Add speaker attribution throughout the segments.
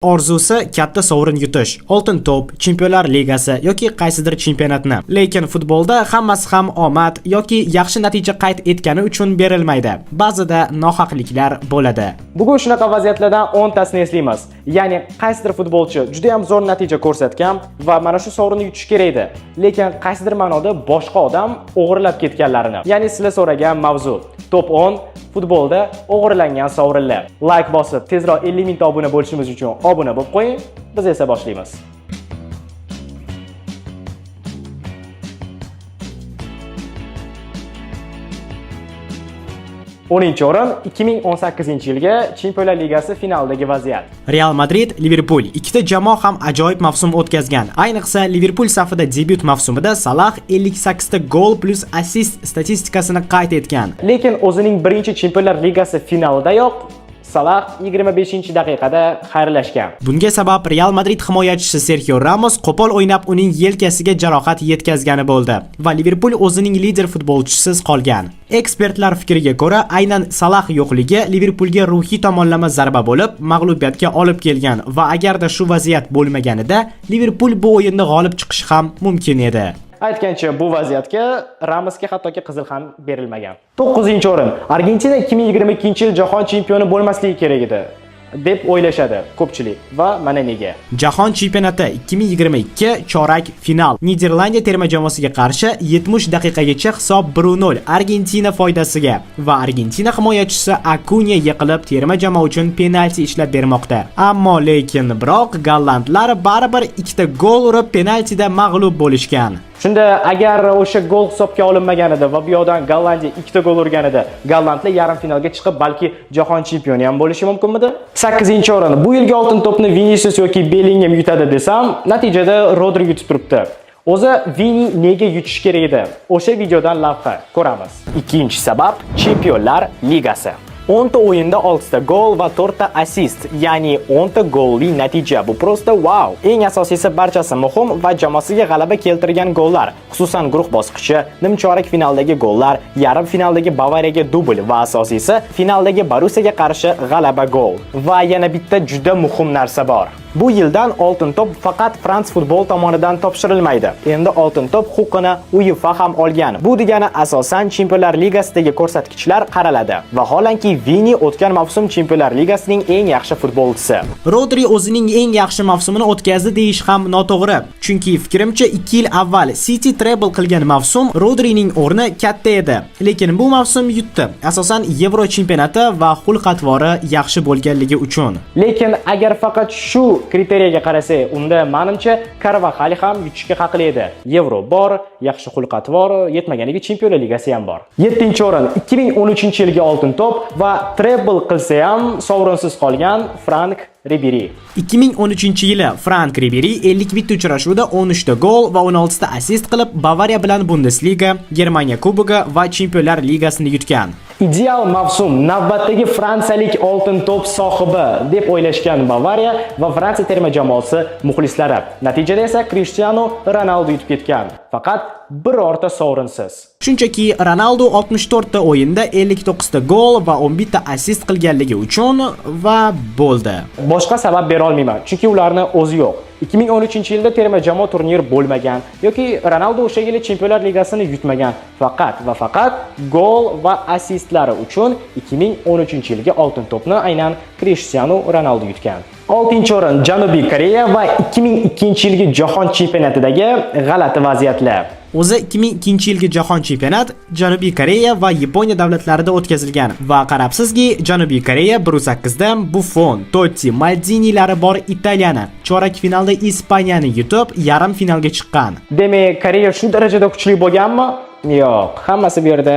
Speaker 1: Orzusi katta sovrin yutish, oltin to'p, Chempionlar ligasi yoki qaysidir chempionatni. Lekin futbolda hammasi ham omad yoki yaxshi natija qayd etgani uchun berilmaydi. Ba'zida nohaqliklar bo'ladi.
Speaker 2: Bugun shunaqa vaziyatlardan 10 tasini eslaymiz. Ya'ni qaysidir futbolchi juda ham zo'r natija ko'rsatgan va mana shu sovrinni yutish kerak edi. Lekin qaysidir ma'noda boshqa odam o'g'irlab ketganlarini. Ya'ni sizlar so'ragan mavzu. Top 10 futbolda o'g'irlangan sovrinlar. Like bosib, tezroq 50 mingta obuna bo'lishimiz uchun obuna bo'lib qo'ying. Biz esa boshlaymiz. O'ninchi o'rin 2018-yilgi Chempionlar Ligasi finalidagi vaziyat.
Speaker 1: Real Madrid, Liverpool ikkita jamoa ham ajoyib mavsum o'tkazgan. Ayniqsa Liverpool safida debyut mavsumida Salah 58 ta gol plus assist statistikasini qayd etgan.
Speaker 2: Lekin o'zining birinchi Chempionlar Ligasi finalidayoq Salah 25-daqiqada xayrlashgan.
Speaker 1: Bunga sabab Real Madrid himoyachisi Serxio Ramos qo'pol o'ynab uning yelkasiga jarohat yetkazgani bo'ldi va Liverpool o'zining lider futbolchisiz qolgan. Ekspertlar fikriga ko'ra, aynan Salah yo'qligi Liverpoolga ruhiy tomonlama zarba bo'lib, mag'lubiyatga olib kelgan va agarda shu vaziyat bo'lmaganida Liverpool bu o'yinda g'olib chiqishi ham mumkin edi.
Speaker 2: Aytgancha, bu vaziyatga Ramosga hattoki qizil ham berilmagan. 9-o'rin. Argentina 2022-yil jahon chempioni bo'lmasligi kerak edi deb o'ylashadi ko'pchilik va mana nega.
Speaker 1: Jahon chempionati 2022 chorak final. Niderlandiya terma jamoasiga qarshi 70 daqiqagacha hisob 1-0 Argentina foydasiga va Argentina himoyachisi Akunya yiqilib terma jamoa uchun penalti ishlab bermoqda. Ammo lekin biroq gollandlar baribir ikkita gol urib penaltida mag'lub bo'lishgan.
Speaker 2: Shunda agar o'sha gol hisobga olinmaganida va bu yoqdan Gollandiya ikkita gol urganida, gollandlar yarim finalga chiqib, balki jahon chempioni ham bo'lishi mumkinmidi? 8-o'rin. Bu yilgi oltin to'pni Vinicius yoki Bellingham yutadi desam, natijada Rodri yutib turibdi. O'zi Vini nega yutishi kerak edi? O'sha videodan lavha ko'ramiz. Ikkinchi sabab Chempionlar Ligasi. 10 ta o'yinda 6 ta gol va 4 ta assist, ya'ni 10 ta golli natija. Bu просто wow. Eng asosiysi, barchasi muhim va jamoasiga g'alaba keltirgan gollar, xususan guruh bosqichi, nimchorak finaldagi gollar, yarim finaldagi Bavariyaga dubl va asosiysi finaldagi Borussiyaga qarshi g'alaba gol. Va yana bitta juda muhim narsa bor. Bu yildan oltin to'p faqat France Football tomonidan topshirilmaydi. Endi oltin to'p huquqini UEFA ham olgan. Bu degani asosan Chempionlar Ligasidagi ko'rsatkichlar qaraladi. Vaholanki Vini o'tgan mavsum Chempionlar Ligasining eng yaxshi futbolchisi.
Speaker 1: Rodri o'zining eng yaxshi mavsumini o'tkazdi deyish ham noto'g'ri. Chunki fikrimcha 2 yil avval City treble qilgan mavsum Rodrining o'rni katta edi. Lekin bu mavsum yutdi. Asosan Yevro chempionati va xulq-atvori yaxshi bo'lganligi uchun.
Speaker 2: Lekin agar faqat shu kriteriyaga qarasak, unda menimcha Carvajal ham yutishga haqli edi. Yevro bor, yaxshi xulq-atvor, yetmaganiga Chempionlar Ligasi ham bor. 7-o'rin 2013-yilgi oltin to'p va treble qilsa ham sovrinsiz qolgan Frank Riberi.
Speaker 1: 2013-yili Frank Riberi 51 uchrashuvda 13 ta gol va 16 ta assist qilib Bavariya bilan Bundesliga, Germaniya Kubogi va Chempionlar Ligasini yutgan.
Speaker 2: Ideal mavsum, navbatdagi fransiyalik oltin to'p sohibi deb o'ylashgan Bavariya va Fransiya terma jamoasi muxlislari. Natijada esa Cristiano Ronaldo yutib ketgan. Faqat birorta sovrinsiz.
Speaker 1: Shunchaki Ronaldo 64 ta o'yinda 59 ta gol va 11 ta assist qilganligi uchun va bo'ldi.
Speaker 2: Boshqa sabab bera olmayman, chunki ularni o'zi yo'q. 2013-yilda terma jamoa turnir bo'lmagan yoki Ronaldo o'sha yili Chempionlar Ligasini yutmagan. Faqat va faqat gol va assistlari uchun 2013-yilgi oltin to'pni aynan Cristiano Ronaldo yutgan. 6-o'rin Janubiy Koreya va 2002-yilgi Jahon chempionatidagi g'alati vaziyatlar.
Speaker 1: O'zi 2002-yilgi jahon chempionat Janubiy Koreya va Yaponiya davlatlarida o'tkazilgan va qarabsizki, Janubiy Koreya 1.8 da Buffon, Totti, Maldinilari bor Italiyani chorak finalda Ispaniyani yutib, yarim finalga chiqqan.
Speaker 2: Demak, Koreya shu darajada kuchli bo'lganmi? Yo'q, hammasi bu yerda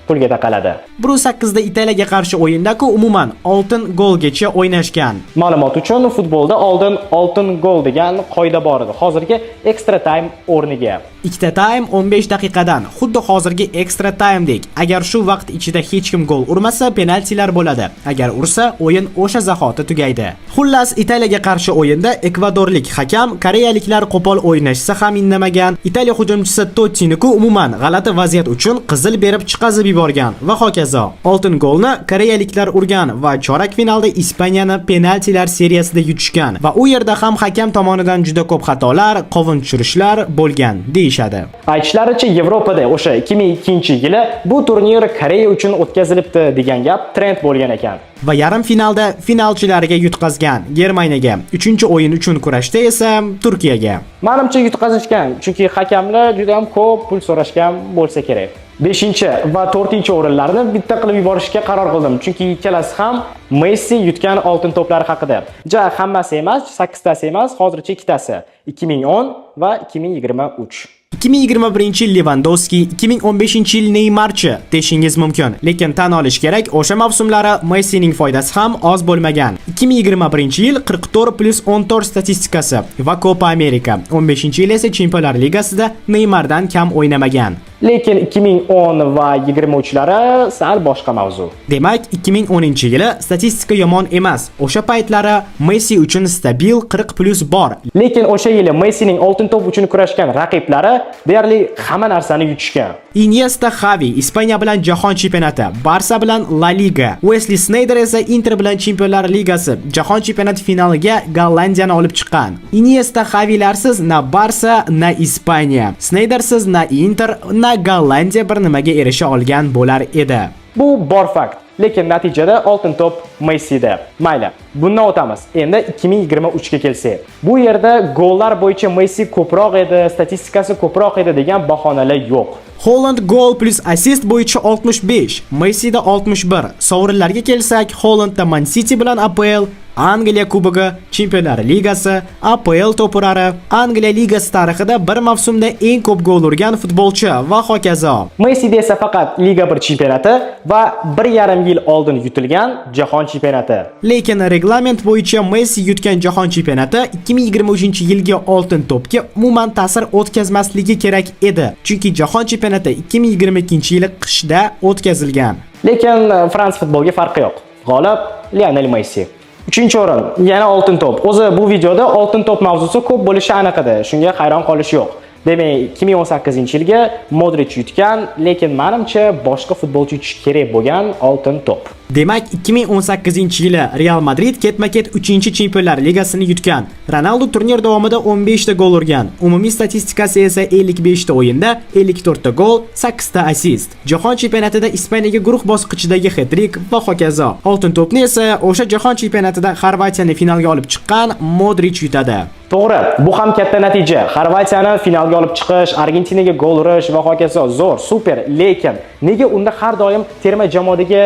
Speaker 2: pulga taqaladi.
Speaker 1: 1.8 da Italiyaga qarshi o'yinda-ku umuman oltin golgacha o'ynashgan.
Speaker 2: Ma'lumot uchun, futbolda oldin oltin gol degan qoida bor edi. Hozirgi extra time o'rniga.
Speaker 1: Ikkita taym 15 daqiqadan, xuddi hozirgi ekstra taymdek. Agar shu vaqt ichida hech kim gol urmasa, penaltilar bo'ladi. Agar ursa, o'yin o'sha zahoti tugaydi. Xullas, Italiyaga qarshi o'yinda ekvadorlik hakam koreyaliklar qo'pol o'ynashsa ham indamagan. Italiya hujumchisi Tottiniku umuman g'alati vaziyat uchun qizil berib chiqazib yuborgan va hokazo. Oltin golni koreyaliklar urgan va chorak finalda Ispaniyani penaltilar seriyasida yutishgan va u yerda ham hakam tomonidan juda ko'p xatolar, qovun tushirishlar bo'lgan deyishadi.
Speaker 2: Aytishlaricha, Yevropada o'sha 2002-yili bu turnir Koreya uchun o'tkazilibdi degan gap trend bo'lgan ekan.
Speaker 1: Va yarim finalda finalchilarga yutqazgan Germaniyaga, 3-o'yin uchun kurashda esa Turkiyaga.
Speaker 2: Manimcha, yutqazishgan, chunki hakamlar juda ham ko'p pul so'rashgan bo'lsa kerak. 5 va 4-o'rinlarni bitta qilib yuborishga qaror qildim, chunki ikkalasi ham Messi yutgan oltin to'plar haqida. Ja hammasi emas, 8 tasi emas, hozircha ikkitasi. 2010 va 2023.
Speaker 1: 2021 yil Levandovski, 2015 yil Neymarchi deyishingiz mumkin. Lekin tan olish kerak, o'sha mavsumlari Messining foydasi ham oz bo'lmagan. 2021 yil 44 plus 14 statistikasi va Copa America. 15 yil esa Chempionlar Ligasida Neymardan kam o'ynamagan.
Speaker 2: Lekin 2010 va 23lari sal boshqa mavzu.
Speaker 1: Demak, 2010-yili statistika yomon emas. O'sha paytlari Messi uchun stabil 40 plus bor.
Speaker 2: Lekin o'sha yili Messining oltin to'p uchun kurashgan raqiblari deyarli hamma narsani yutishgan.
Speaker 1: Iniesta, Xavi Ispaniya bilan jahon chempionati, Barsa bilan La Liga, Wesley Sneijder esa Inter bilan Chempionlar Ligasi, jahon chempionati finaliga Gollandiyani olib chiqqan. Iniesta, Xavilarsiz na Barsa, na Ispaniya, Sneydersiz na Inter, na Gollandiya bir nimaga erisha olgan bo'lar edi.
Speaker 2: Bu bor fakt. Lekin natijada oltin to'p Messida. Mayli, bundan o'tamiz. Endi 2023 ga kelsak. Bu yerda gollar bo'yicha Messi ko'proq edi, statistikasi ko'proq edi degan bahonalar yo'q.
Speaker 1: Holland gol plus assist bo'yicha 65, Messida 61. Sovrinlarga kelsak, Hollandda Man City bilan APL, Angliya Kubogi, Chempionlar Ligasi, APL to'purari, Angliya Ligasi tarixida bir mavsumda eng ko'p gol urgan futbolchi va hokazo.
Speaker 2: Messida esa faqat Liga 1 chempionati va 1,5 yil oldin yutilgan Jahon chempionati.
Speaker 1: Lekin reglament bo'yicha Messi yutgan Jahon chempionati 2023-yilgi oltin to'pga umuman ta'sir o'tkazmasligi kerak edi. Chunki Jahon chempionati 2022-yili qishda o'tkazilgan.
Speaker 2: Lekin France Footballga farqi yo'q. G'olib Lionel Messi. 3-o'rin yana oltin to'p. O'zi bu videoda oltin to'p mavzusi ko'p bo'lishi aniq edi. Shunga hayron qolish yo'q. Demak, 2018-yilga Modric yutgan, lekin menimcha boshqa futbolchi yutishi kerak bo'lgan oltin to'p.
Speaker 1: Demak, 2018-yili Real Madrid ketma-ket 3-Chempionlar Ligasini yutgan. Ronaldo turnir davomida 15 ta gol urgan. Umumiy statistikasi esa 55 ta o'yinda 54 ta gol, 8 ta assist. Jahon chempionatida Ispaniyaga guruh bosqichidagi hat-trick va hokazo. Oltin to'pni esa o'sha jahon chempionatida Xorvatiyani finalga olib chiqqan Modric yutadi.
Speaker 2: To'g'ri, bu ham katta natija. Xorvatiyani finalga olib chiqish, Argentinaga gol urish va hokazo zo'r, super, lekin nega unda har doim terma jamoadagi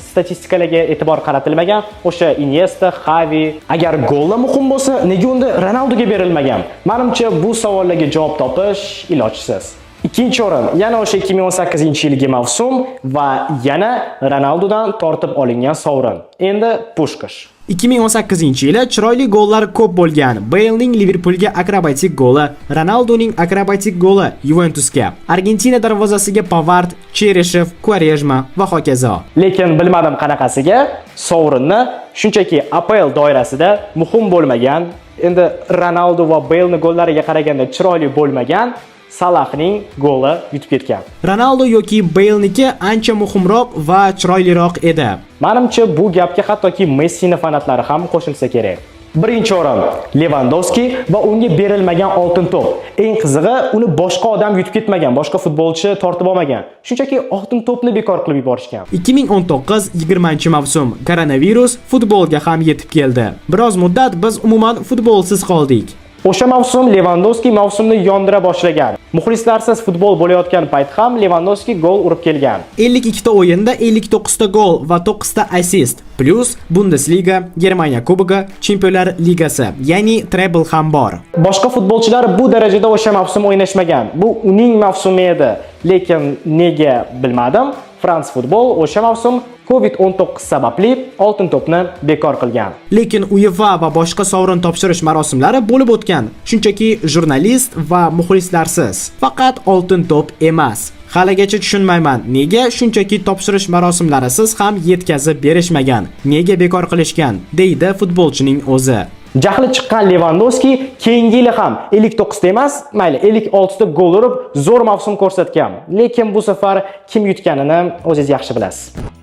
Speaker 2: statistikalarga e'tibor qaratilmagan? O'sha Iniesta, Xavi, agar gollar muhim bo'lsa, nega unda Ronaldoga berilmagan? Menimcha, bu savollarga javob topish ilojsiz. Ikkinchi o'rin yana o'sha 2018-yilgi mavsum va yana Ronaldodan tortib olingan sovrin. Endi Pushkash.
Speaker 1: 2018-yili chiroyli gollar ko'p bo'lgan. Balening Liverpoolga akrobatik goli, Ronaldoning akrobatik goli Juventusga, Argentina darvozasiga Pavard, Cherishev, Quaresma va hokazo.
Speaker 2: Lekin bilmadim qanaqasiga sovrinni shunchaki APL doirasida muhim bo'lmagan, endi Ronaldo va Balening gollariga qaraganda chiroyli bo'lmagan Salahning goli yutib ketgan.
Speaker 1: Ronaldo yoki Bale'niki ancha muhimroq va chiroyliroq edi.
Speaker 2: Manimcha, bu gapga hattoki Messini fanatlari ham qo'shilsa kerak. Birinchi o'rin Levandovski va unga berilmagan oltin to'p. Eng qizig'i, uni boshqa odam yutib ketmagan, boshqa futbolchi tortib olmagan. Shunchaki oltin to'pni bekor qilib yuborishgan.
Speaker 1: 2019-20 mavsum koronavirus futbolga ham yetib keldi. Biroz muddat biz umuman futbolsiz qoldik.
Speaker 2: O'sha mavsum Levandovski mavsumni yondira boshlagan. Muxlislarsiz futbol bo'layotgan payt ham Levandovski gol urib kelgan.
Speaker 1: 52 ta o'yinda 59 ta gol va 9 ta assist, plus Bundesliga, Germaniya Kubogi, Chempionlar Ligasi, ya'ni treble ham bor.
Speaker 2: Boshqa futbolchilar bu darajada o'sha mavsum o'ynashmagan. Bu uning mavsumi edi. Lekin nega bilmadim. France Football o'sha mavsum COVID-19 sababli oltin to'pni bekor qilgan.
Speaker 1: Lekin UEFA va boshqa sovrin topshirish marosimlari bo'lib o'tgan. Shunchaki jurnalist va muxlislarsiz. Faqat oltin to'p emas. Haligacha tushunmayman, nega shunchaki topshirish marosimlarisiz ham yetkazib berishmagan? Nega bekor qilishgan? Deydi futbolchining o'zi.
Speaker 2: Jahli chiqqan Levandovski keyingi yili ham 59 ta emas, mayli 56 ta gol urib, zo'r mavsum ko'rsatgan. Lekin bu safar kim yutganini o'zingiz yaxshi bilasiz.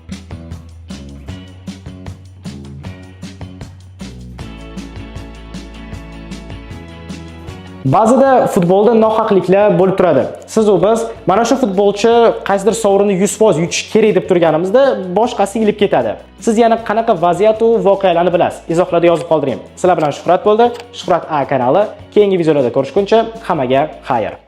Speaker 2: Ba'zida futbolda nohaqliklar bo'lib turadi. Siz u biz mana shu futbolchi qaysidir sovrinni 100% yutishi kerak deb turganimizda boshqasi ilib ketadi. Siz yana qanaqa vaziyat u voqealarni bilasiz? Izohlarda yozib qoldiring. Sizlar bilan Shuhrat bo'ldi. Shuhrat A kanali. Keyingi videolarda ko'rishguncha hammaga xayr.